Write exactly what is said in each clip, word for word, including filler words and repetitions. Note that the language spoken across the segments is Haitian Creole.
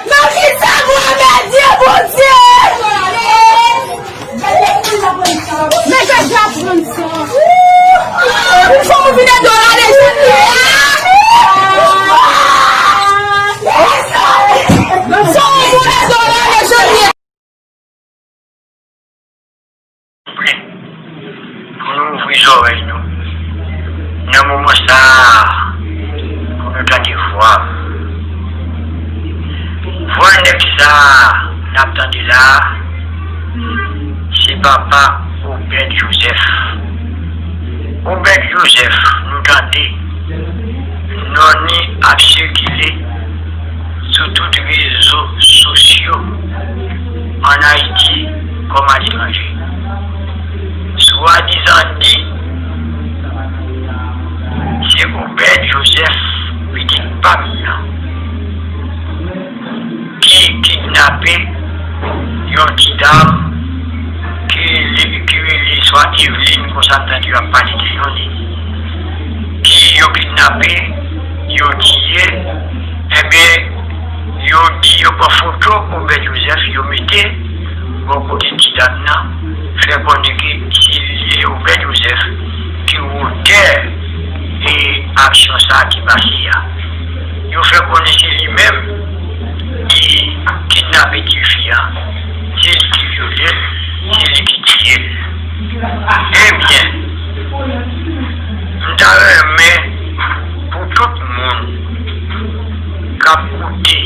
Nan ki sa mwen mèt ye, Bondye? Men gade aprann sa. Fò m vin ede w rale jèn li a. Fò m vin ede w rale jèn li a. Pou nou ouvri zòrèy nou nan moman sa a, pou nou tande vwa. Vwa nèg sa a n ap tande la a, se papa Obed Joseph. Obed Joseph, nou tande non li ap sikile sou tout rezo sosyo ann Ayiti kòm aletranje. Swadizan di se Obed Joseph, pitit pa m nan, ki kidnape yon ti dam ki li, ki rele swa Eveline, konsa m tande yo ap pale de yon li, ki yo kidnape, yo tiye, enben, yo di yo pran foto Obed Joseph, yo mete bò kote ti dam nan, fè konnen ke se li Obed Joseph ki wotè e aksyon sa a ki pase a. Yo fè konnen se li menm ki kidnape tifi a, se li ki vyole l, se li ki tiye l. Ebyen, m ta renmen pou tout moun k ap koute,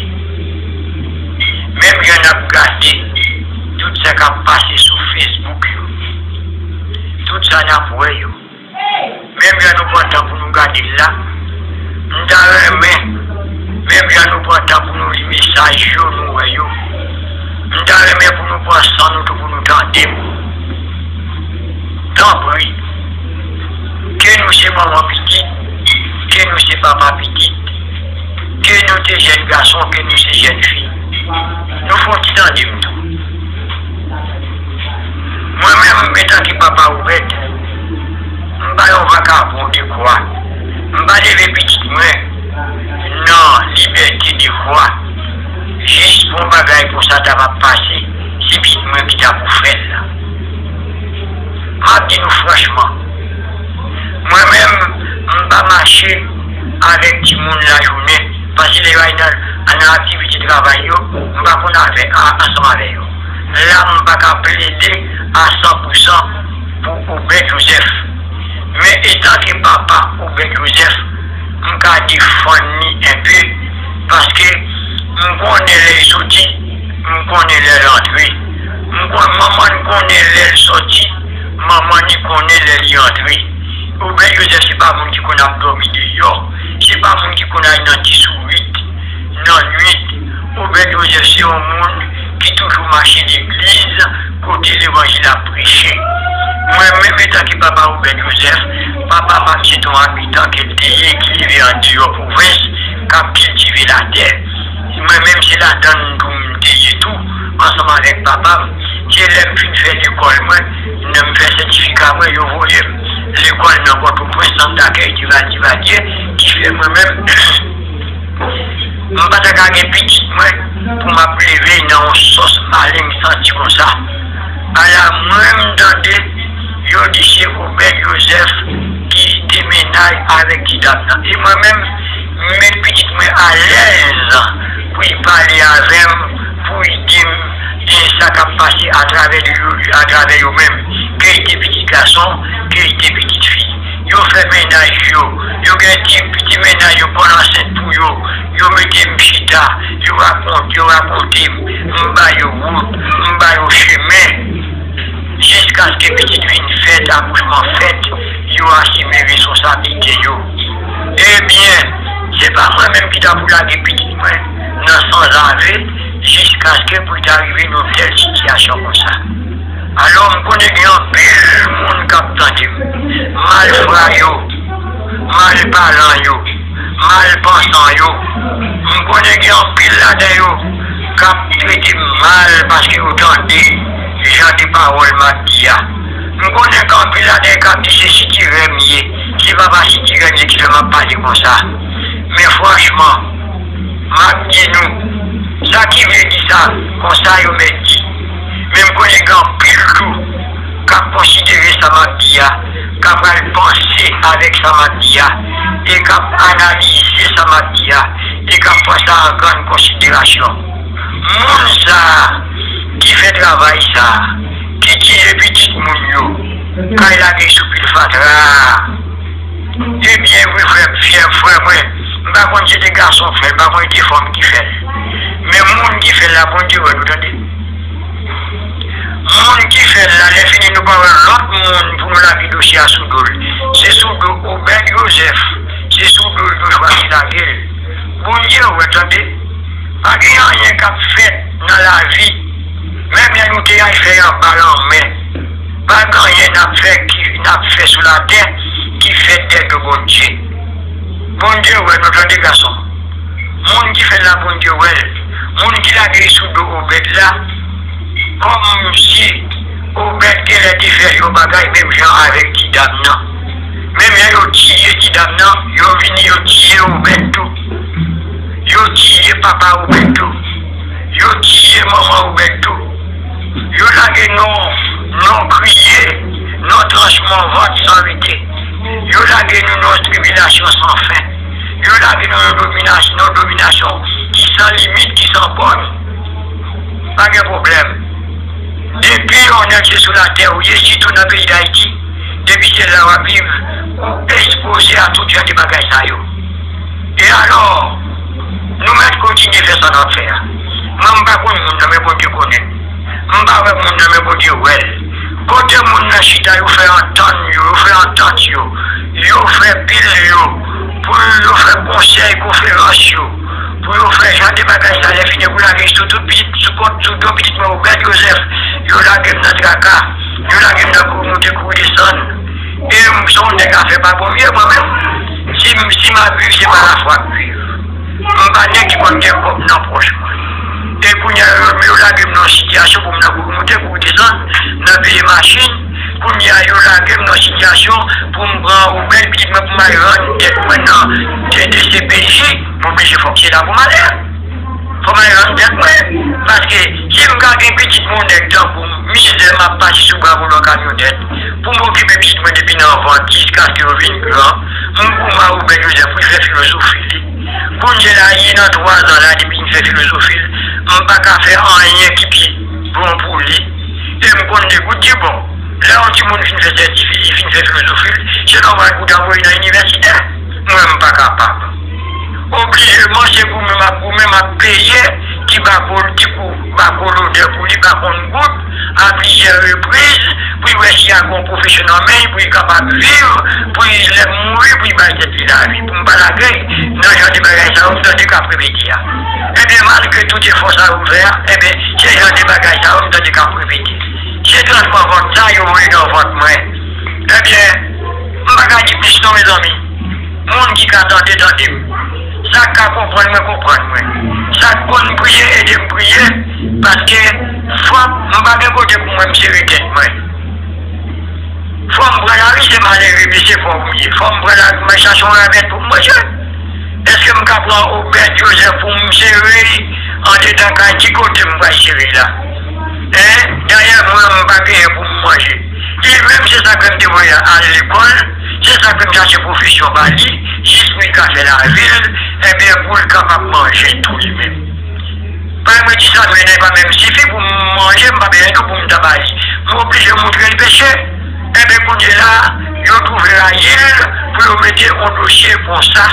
menm jan n ap gade tout sa k ap pase sou Facebook yo, tout sa n ap wè yo, menm jan nou pran tan pou nou gade l la, m ta renmen, menm jan nou pran tan pou nou li mesaj yo, nou wè yo, m ta renmen pou nou pran san nou tou pou nou tande m. Tanpri, ke nou se manman pitit, ke nou se papa pitit, ke nou te jèn gason, ke nou se jèn fi, nou fè yon ti tande m tou. Mwen menm, antanke papa Obed, m pa yon vakabon de kwa. M pa leve pitit mwen nan libète de kwa, jis pou yon bagay konsa ta va pase, se pitit mwen ki ta pou fè l. M ap di nou franchman, mwen menm, m pa mache avèk timoun lajounen, paske lè yo al nan, nan aktivite travay yo, m pa konn avè, a, ansanm avè yo. La, m pa ka plede a san pou san pou Obed Joseph. Men etanke papa Obed Joseph, m ka defann li enpe, paske m konnen lè l soti, m konnen lè l antre. M konnen manman l konnen lè l soti, manman li konnen lè li antre. Obed Joseph se pa moun ki konn ap dòmi deyò, se pa moun ki konn al nan disourit nan nwit. Obed Joseph se yon moun ki toujou mache legliz kote levanjil ap preche. Mwen menm, etanke papa Obed Joseph, papa pa m se te yon abitan ke l te ye, ki leve andeyò pwovens, k ap kiltive latè. Mwen menm, se ladann tou m te ye tou, ansanm avèk papa m. Se lè m fin fè lekòl mwen, lè m fè sètifika mwen, yo voye m lekòl nan Pòtoprens, sant dakèy Divalye, Divalye, ki fè mwen menm, m pa ta ka gen pitit mwen pou m ap leve nan yon sòs maleng santi konsa. Ala mwen m tande yo di se Obed Joseph ki te mennaj avèk ti dam nan. E mwen menm, m met pitit mwen alèz pou y pale avè m, pou y di m, e, sa k ap pase atravè de yo, atravè yo menm, ke y te pitit gason, ke y te pitit fi. Yo fè mennaj yo, yo gen ti, ti mennaj yo pran ansent pou yo, yo mete m chita, yo rakonte, yo rakonte m, m ba yo wout, m ba yo chemen, jiskaske pitit vin fèt, akouchman fèt, yo asime responsablite yo. Ebyen, se pa mwen menm ki ta pou lage pitit mwen nan sanzave, jiskaske pou l ta rive nan yon tèl sitiyasyon konsa. Alò, m konnen gen anpil moun k ap tande m, malfra yo, malpalan yo, malpansan yo. M konnen gen anpil ladan yo k ap trete m mal paske yo tande jan de pawòl m ap di a. M konnen gen anpil ladan yo k ap di se sitirè m ye, se papa sitirè m ye ki fè m ap pale konsa. Men franchman, m ap di nou, sa ki vle di sa, konsa yo mèt di. Men m konnen gen anpil tou k ap konsidere sa m ap di a, k ap pral panse avèk sa m ap di a, e k ap analize sa m ap di a, e k ap pran sa an grann konsiderasyon. Moun sa a ki fè travay sa a, ki tiye pitit moun yo, k al lage sou pil fatra a, ebyen, wi, frè m, frè, frè mwen, m pa konn si se te gason k fè l, m pa konn si se fanm ki fè l. Men moun ki fè l la, Bondye wè nou, tande. Moun ki fè l la, lè fini nou pa wè lòt moun pou nou lage dosye a sou do l. Se sou do Obed Joseph, se sou do l yo chwazi lage l. Bondye wè, tande. Pa gen anyen k ap fèt nan lavi, menm lè nou te al fè anba lanmè. Pa gen anyen n ap fè ki, n ap fè sou latè ki fèt dèyè do Bondye. Bondye wè nou, tande, gason. Moun ki fè l la, Bondye wè l. Moun ki lage l sou do Obed la, kòmsi Obed genlè te fè yon bagay menm jan avèk ti dam nan. Menm jan yo tiye ti dam nan, yo vini, yo tiye Obed tou. Yo tiye papa Obed tou. Yo tiye manman Obed tou. Yo lage nou, nou kriye, nou tranchman vant san rete. Yo lage nou nan tribilasyon san fen. Yo lage nou nan dominasyon, nan dominasyon ki san limit, ki san bòn. Pa gen pwoblèm. Depi yon nèg se sou latè ou ye, sitou nan peyi Dayiti, depi se la w ap viv, ou ekspoze a tout jan de bagay sa yo. E alò, nou mèt kontinye fè sa n ap fè a. Mwen, m pa konn moun nan, men Bondye konnen. M pa wè moun nan, men Bondye wè l. Kote moun nan chita, yo fè antann yo, yo fè antant yo, yo fè bil yo, pou yo fè konsèy, konferans yo, pou yo fè jan de bagay sa, lè fini pou lage sou tout pitit, sou kont, sou do pitit mwen, Obed Joseph, yo lage m nan traka, yo lage m nan kouri moute, kouri desann. E m se yon nèg afè pa bon m ye, mwen menm. Si m, si m ap viv, se pa lafwa m ap viv. M pa nèg ki konn gen kòb nan pòch mwen. E kounye a, yo, yo lage m nan yon sitiyasyon pou m nan kouri moute, kouri desann, nan peye machin. Kounye a, yo lage m nan yon sitiyasyon pou m pran Obed pitit mwen pou m al rann dèt mwen nan D D C P J, m oblije fòk se la pou m ale. Fò m al rann dèt mwen. Paske si m ka gen pitit mwen, yon nèg tankou m, mizè m ap pase sou bra volan kamyonèt, pou m okipe pitit mwen depi nan vant jiskaske yo vin gran, m pou m a Obed Joseph pou l fè filozofi li. Kounye la, li nan twa zan la depi l fè filozofi l, m pa ka fè anyen ki pi bon pou li. E m konn degout di bon. Lè yon timoun fin fè sètifi, li fin fè filozofi l, se nòmal pou w ta voye nan inivèsite. Mwen, m pa kapab. Oblijeman, se goumen m ap goumen, m ap peye ti bako, ti kou bako lodè pou li, pa konn gout, a plizyè repriz, pou l wè si y a gon pwofesyon nan men l, pou l kapab viv, pou l, lè m mouri, pou l bay tèt li lavi, pou m pa lage l nan jan de bagay sa yo m tande k ap repete a. Ebyen, malgre tout efò sa yo m fè a, ebyen, se jan de bagay sa yo m tande k ap repete. Se tranchman vant sa yo voye nan vant mwen. Ebyen, m pa ka di plis non, mezanmi. Moun ki ka tande, tande m. Sa k ka konprann mwen, konprann mwen. Sa k konn priye, ede m priye. Paske fò m pa gen kote pou mwen m sere tèt mwen. Fò m pran lari, se malere, mesye, fò m ye. Fò m pran lari, m al chache yon ravèt pou m manje. Èske m ka pran Obed Joseph pou m sere l andedan kay? Ki kote m pral sere l la? Hein? Dayè, mwen, m pa genyen pou m manje. Li menm, se sa k fè m te voye al lekòl, se sa k fè m chache pwofesyon ba li, jis pou li ka fè lavi l, ebyen, pou l kapab manje tou li menm. Paske mwen di sa, men e pa menm sifi pou m manje, m pa bezwen tou pou m ta ba li. M oblije moutre l peche. Ebyen, kounye la, yo twouve rayi l pou yo mete yon dosye konsa,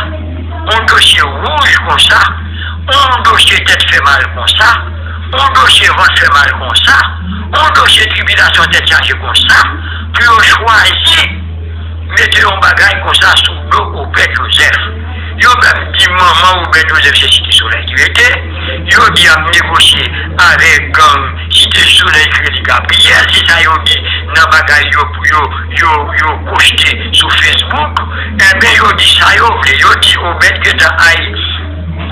yon dosye wouj konsa, yon dosye tèt fè mal konsa, yon dosye vant fè mal konsa, yon dosye tribilasyon tèt chaje konsa, pou yo chwazi mete yon bagay konsa sou do Obed Joseph. Yo menm di manman Obed Joseph se Site Solèy ki rete. Yo di ap negosye avèk gang Site Solèy ki rele Gabriyèl. Se sa yo di nan bagay yo pou yo, yo, yo poste sou Facebook. Enben, yo di sa yo vle. Yo di Obed gentan al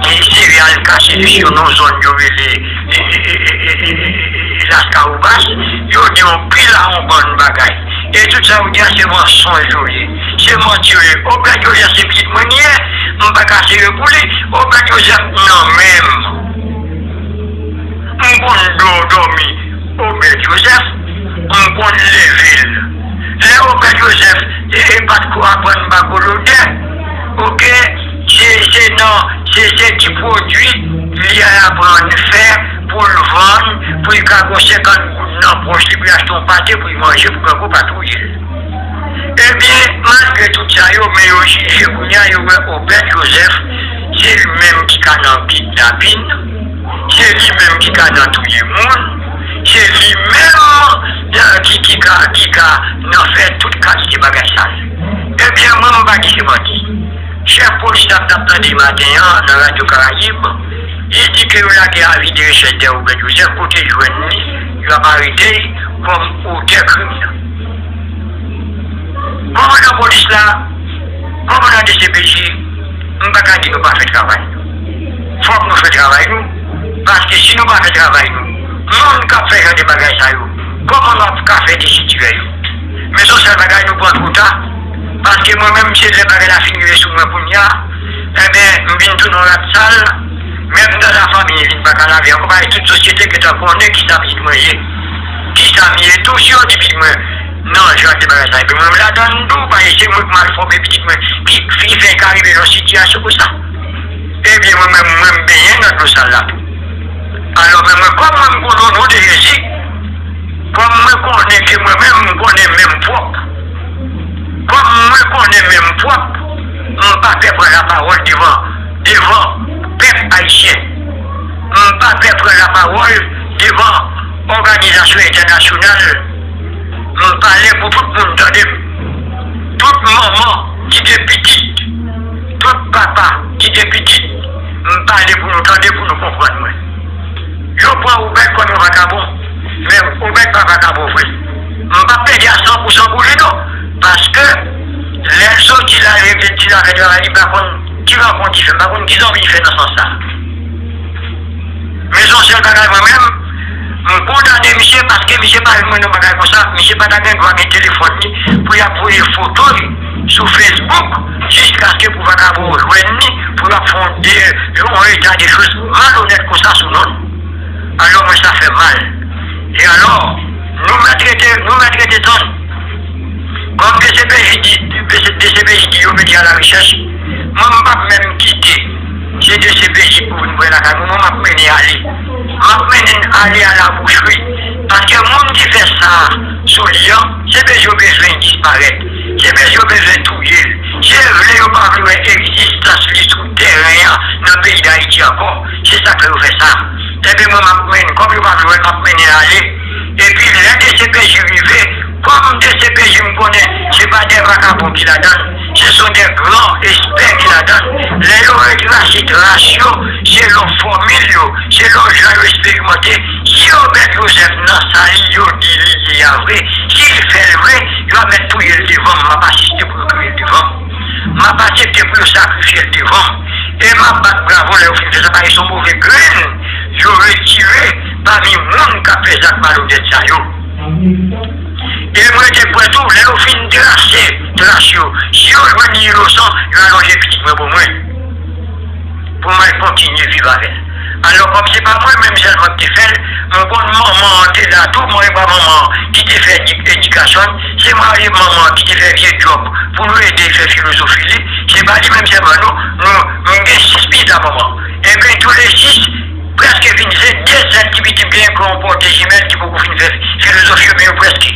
e sere al kache li sou yon zòn yo rele, e, e, e, Laskawobas. Yo di yon pil a yon bann bagay. E tout sa yo di a se mansonj yo ye. Se manti yo ye. Obed Joseph se pitit mwen li ye. M pa ka serye pou li. Obed Joseph nan men m. M konn do dòmi Obed Joseph, m konn leve l. Lè Obed Joseph e, e pa t ko aprann m pa ko lodè, oke, se, se nan, se, se ti pwodui li al aprann fè pou l vann, pou l ka gon senkant goud nan pòch li, pou l achte yon pate pou l manje, pou grangou pa touye l. Ebyen, malgre tout sa yo, men yo jije kounye a, yo wè Obed Joseph, se li menm ki ka nan kidnapin, se li menm ki ka nan touye moun, se li menm, eh, ki, ki ka, ki ka nan fè tout kalite bagay sal. Ebyen, mwen, m pa di se manti. Chèf polis la m t ap tande maten an nan Radyo Karayib, li di ke yo lage avi de rechèch dèyè Obed Joseph, kote yo jwenn li, yo ap arete l kòm otè krim nan. Kòmandan polis la, kòmandan D C P J, m pa ka di nou pa fè travay nou. Fòk nou fè travay nou, paske si nou pa fè travay nou, moun k ap fè jan de bagay sa yo, kòman n ap ka fè desitirè yo? Men se yon sèl bagay, nou pran twò ta, paske mwen menm, se lè bagay la fin rive sou mwen kounye a, enben, m vin tounen yon rat sal, menm nan lafanmi, vin pa ka lave ankò, paske tout sosyete gentan konnen kisa pitit mwen ye. Kisa m ye tou, si yo di pitit mwen nan jan de bagay sa, epi mwen m ladan l tou, paske se mwen k mal fòme pitit mwen, ki, ki fè ka rive nan yon sitiyasyon konsa. Ebyen, mwen menm, mwen m benyen nan dlo sal la tou. Alò, men mwen, kòm mwen m konnen o non de Jezi, kòm mwen konnen ke mwen menm, m konnen men m pwòp, kòm mwen konnen men m pwòp, m pa pè pran lapawòl devan, devan pèp ayisyen. M pa pè pran lapawòl devan òganizasyon entènasyonal. M pale pou tout moun tande m. Tout manman ki gen pitit, tout papa ki gen pitit, m pale pou nou tande, pou nou konprann mwen. Yo pran Obed kòm yon vakabon, men Obed pa vakabon vre. M p ap plede a san pou san pou li non, paske lè l soti la, l rive di l ap fè travay li, m pa konn ki rankont li fè, m pa konn ki zanmi li fè nan sans sa. Men se yon sèl bagay mwen menm, m kondane misye paske misye pa jwenn yon bagay konsa, misye pa ta gen dwa gen telefòn li pou y ap voye foto l sou Facebook jiskaske pou vakabon yo jwenn li, pou y ap fè yon de, yon eta de choz malonèt konsa sou non l. Alò mwen sa fè m mal. E alò, nou mèt rete, nou mèt rete tann. Kòm D C P J di, D C P J di yo mete a la rechèch, mwen m p ap menm kite. Se D C P J pou vin pran lakay mwen, mwen m ap mennen ale. M ap mennen ale a la bouchri. Paske moun ki fè sa sou li an, se bezwen yo bezwen disparèt. Se bezwen yo bezwen touye l. Se vle yo pa vle wè egzistans li sou tèren an nan peyi Dayiti ankò. Se sa k fè yo fè sa. Ebyen mwen m ap mennen, kòm yo pa vle wè l, m ap mennen ale. Epi lè D C P J rive, kòm D C P J m konnen se pa de vakabon ki ladan l, se son de gran espè ki ladan l. Lè yo retrase tras yo, selon fòmil yo, selon jan yo esperimante, si Obed Joseph nan sa li yo di li ye a vre, si l fè l vre, yo ap mèt touye l devan m, m ap asiste pou yo touye l devan m. M ap aksepte pou yo sakrifye l devan m. E m ap bat bravo lè yo fin fè sa, paske se yon move grenn yo retire pami moun k ap fè zak malonèt sa yo. E m rete kwè tou, lè yo fin trase tras yo, si yo jwenn li inosan, yo alonje pitit mwen pou mwen, pou mwen kontinye viv avè l. Alò, kòm se pa mwen menm sèlman ki te fè l, m konn manman an te la tou, mwen e pa manman an ki te fè edi-, edikasyon l, se mwen e manman an ki te fè vye djòb pou nou ede l fè filozofi li, se pa li menm sèlman nou, nou, m gen sis pitit a manman. Ebyen, tou le sis, prèske vin se de sèl ti pitit m genyen ke yon pòte jimèl ki poko fin fè filozofi yo, men yo prèske.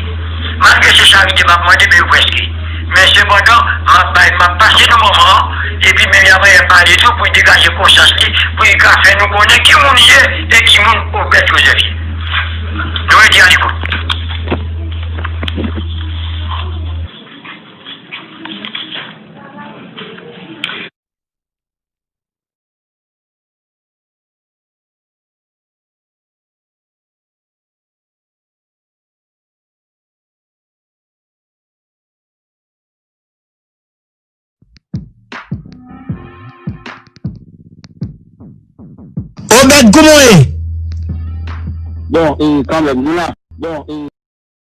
Malgre se charite m ap mande, men yo prèske. Men sepandan, m ap bay, m ap pase nan manman an, epi men y ap pale tou pou l degaje konsyans li, pou l ka fè nou konnen ki moun li ye e ki moun Obed Joseph ye. Nou rete a lekout. Obed, kouman w ye? Bon, e, kanmenm, nou la. Bon, e,